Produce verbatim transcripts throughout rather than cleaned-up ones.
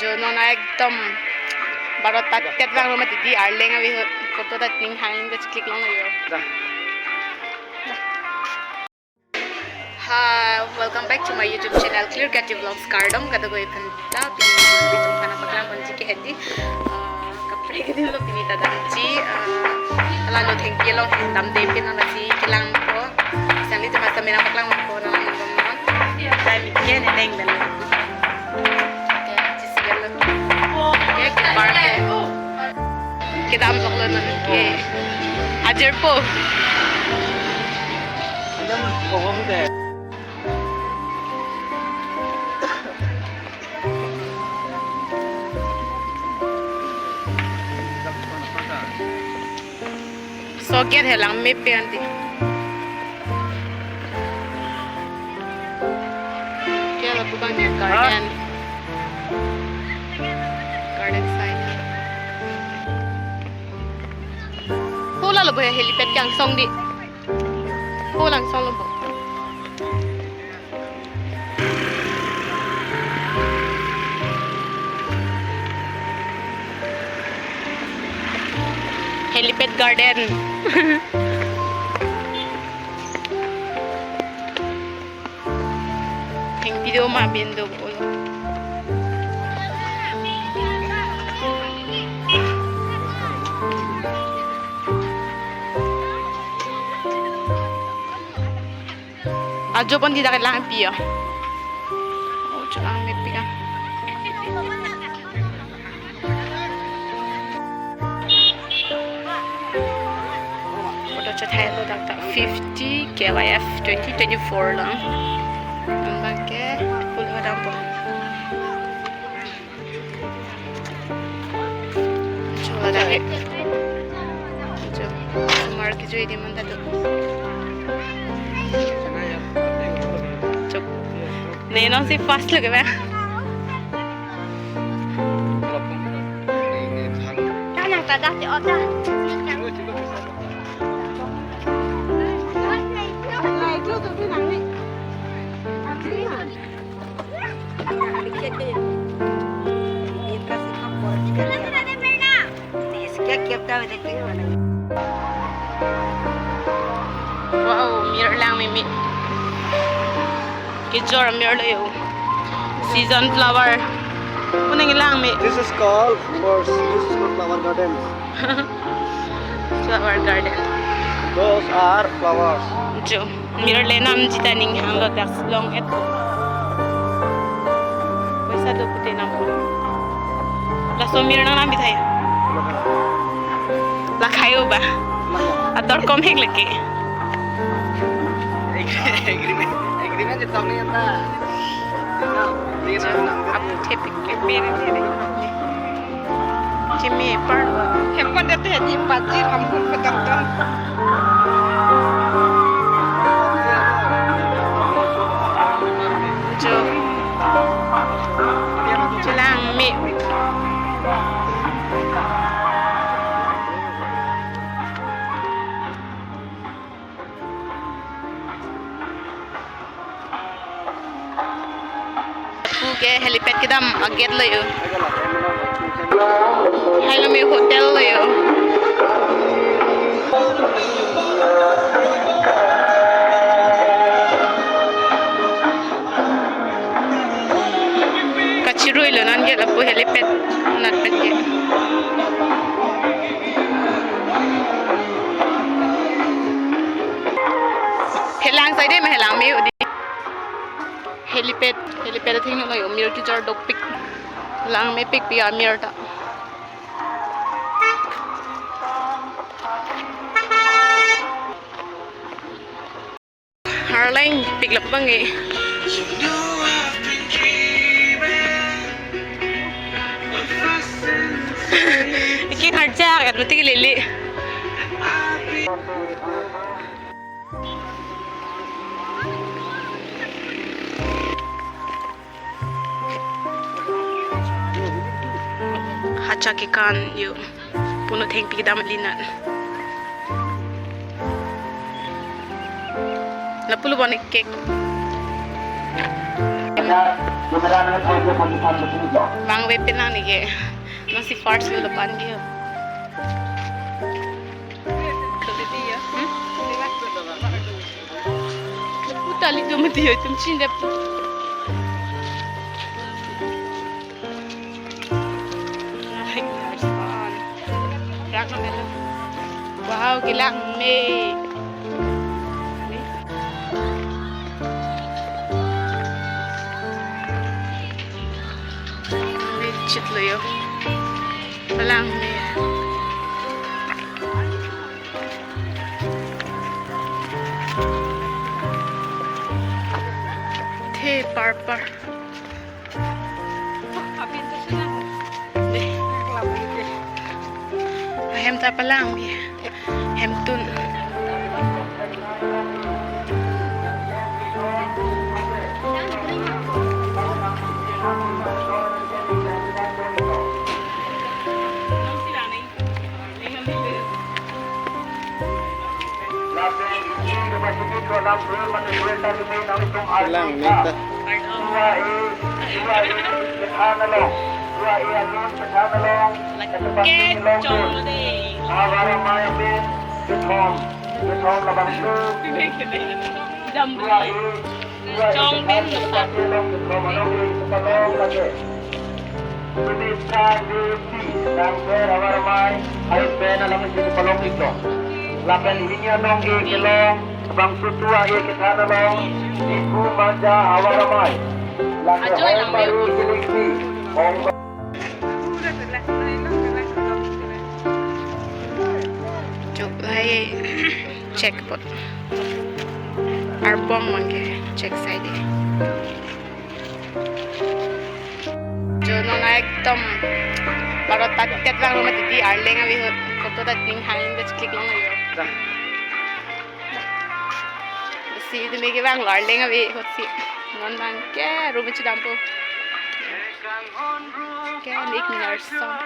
Jo non ekdom baro ta tet vanglo mati di, arleng ave ahut photo ta ning hang ta chiklik longlo jo. Da. Hi, welcome back to my YouTube channel, Clear Creative Vlogs. Kardom kadokave aphanta, pini video nangpaklang ponji ke hedi. Ah, kaprek adim lo pini ta damji, ah, alangli thengpi along damde pin nangji kelangpo. Sangli tema ta mena paklang po nang nang. Time ke ne deng bel. Oke, jisi bel. Oke, ke park ke. Kedam sok lo non ke. Ajir po. So gate helang mepe anti. Kya lapu bang garden. Garden side. Hula lo boya helipad kangsong di. Hula kangsong lo bo. Helipad garden. Thengpi do ma bin do bolo. Ajo pon tidak langpi ya. Oh, chulang mepik ah. Photo chat hai lo dak dak fifty K Y F twenty twenty-four lang. Ang bangke puluh adam po. Chola dake. Cho, sumar ke jo idi manda do. Cho. Ne nong si fast lage ba. Nang ta dak te ota. Wow, mir lang mimi. Kejor mir lo yo. Season flower. Kuning lang mi. This is called for, this is called flower gardens. Flower garden. Those are flowers. Jo, mir le namji ta ning hang lo dak long et. Paisa do pute nam. Laso mir nang nam bithai. Lakhai o ba. Ator kom hek leke. Agreement, agreement je tong ni anta. Ap thepik ke mir ni. Jimmy, par. Hempon dete di pajir hampun petang ton. Jo. Chulang mi. Pu ke helipad kedam a-gate lo yo. Hai lo mi hotel lo yo. Kachirui lo non gate lapu helipad nat pen ke. Helang side ma helang me odi. Helipad, helipad athengno lo yo, mir kejor dopik. Lang mepik pi amir ta. Arleng pik lap bang e. Iki harja kan mati lili. Hacha kekan yo. Puno thengpi kedam linat. Lapu lo bonek cake. Bangve penang neke. Nasi first lo depan dia. Hmm? Puta li tu mati ya, itum chin dep tu. Wow, kelang me. Chit lo yo. Palang me. The parpar. Ahem ta palang bi. Hemtun. Lang neta. Lake Chongle. Jam. Chong Ben Nuphan. Lapen hini anong e kelong, bangso tua e kethan along, Diku Manja Havar Amei. Lake Ajoy hong lang baru deh. Kilikpi, hong Chok lahai check apot. Arpong abangke check sai dei. Jo non ekdom parot patet vanglo mati dei, arleng ave ahut. Photo ta ning hang ning ta chiklik longlo yo. Si dei me kevanglo arleng ave ahut si. Non abangke room chidampo. Ke nik nar song.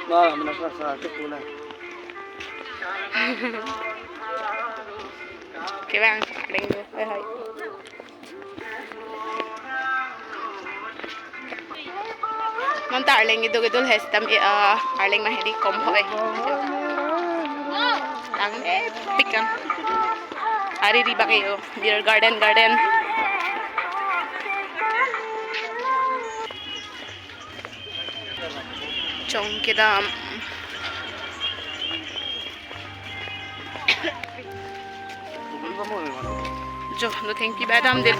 Wah, mana sa sa tu pula. Kevang arleng do. Hai hai. Non ta arleng kedo kedo lahai sitame, ah, arleng ma hedi kom hoi. Lang eh pikan. Ari ri bang yo. Beer garden garden. Chong kedam. Jo, no thengpi badam dei.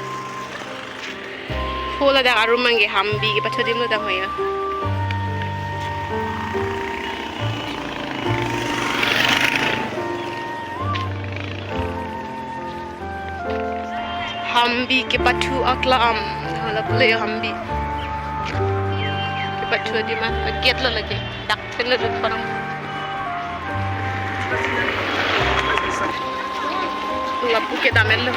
Ho ladak arum abangke Hambi kepathu adim lo dak hoya. Hambi kepathu aklam. Hala pule Hambi kepathu adim a gate lo lake. Dak pen lo dut parang. Lapu kedam-et lo.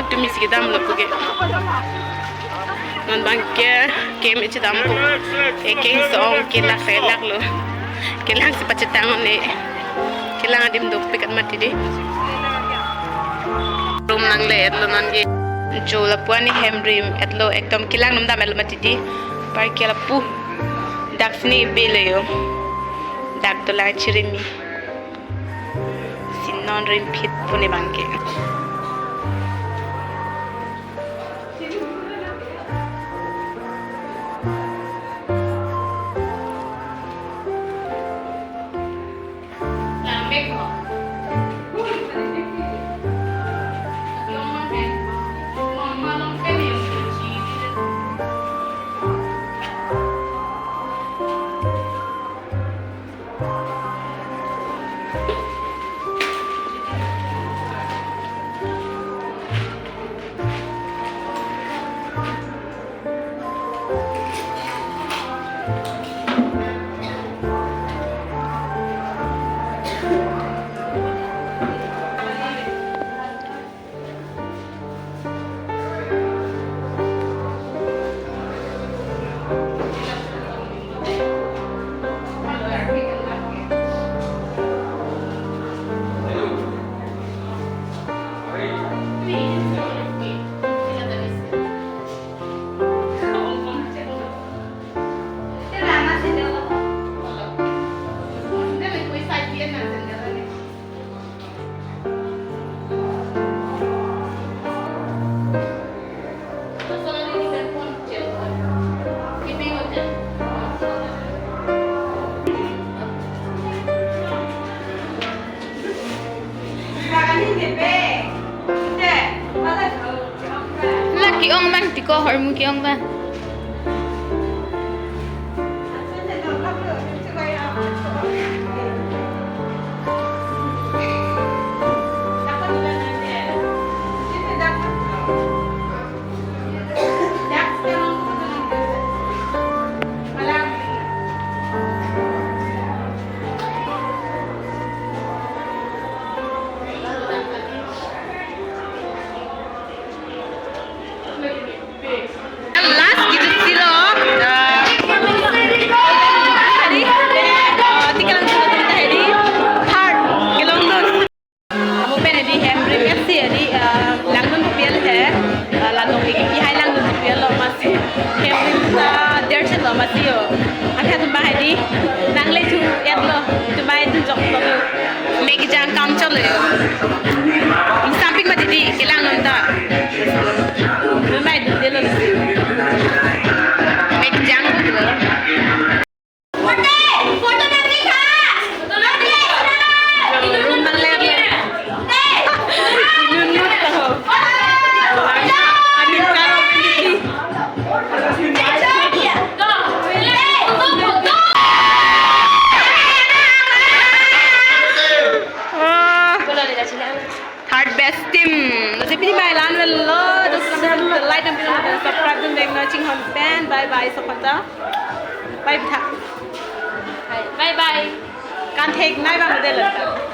Atum isi kedam lapu ke. Non abangke keme chidampo. Ekeng song kelak selak lo. Kelang si pachetang ne. Kelang adim dopik an mati dei. Room nangle-et lo nonke. Jo lapu ani hem rim-et lo, ekdom kelang adim dam-et lo mati dei. Parke lapu. Dak si ne be lo yo. Dak dolang chirimi. Si non rim phit pu ne abangke. Ong bang, tiko hormu ke-ong bang. Last kejut si lo, ah, hari, ah, tikelang dun atum ta hari, third kelongdun. Amo pen hari hem rim et si hari, ah, langdun pu pi el he, ah, langdun ik pi hai langdun pu pi el lo masi, hem rim ta der si lo masi yo. Akhai atum bang hari, nangle chu et lo, atum bang et dun jok lo. Mek kejang kam chot lo yo. Sampik ma didi, kelang non ta. Mai didi lo. Mek kejang lo. Room nangler. Inut inut taho. Amin karo. Ah. Third best team. Lasi pini mai la-an avelo. Just like and subscribe dun deng nang chinghon pen. Bye bye, sokanta. Bye bye. Bye bye. Kan thek nai ba model ta.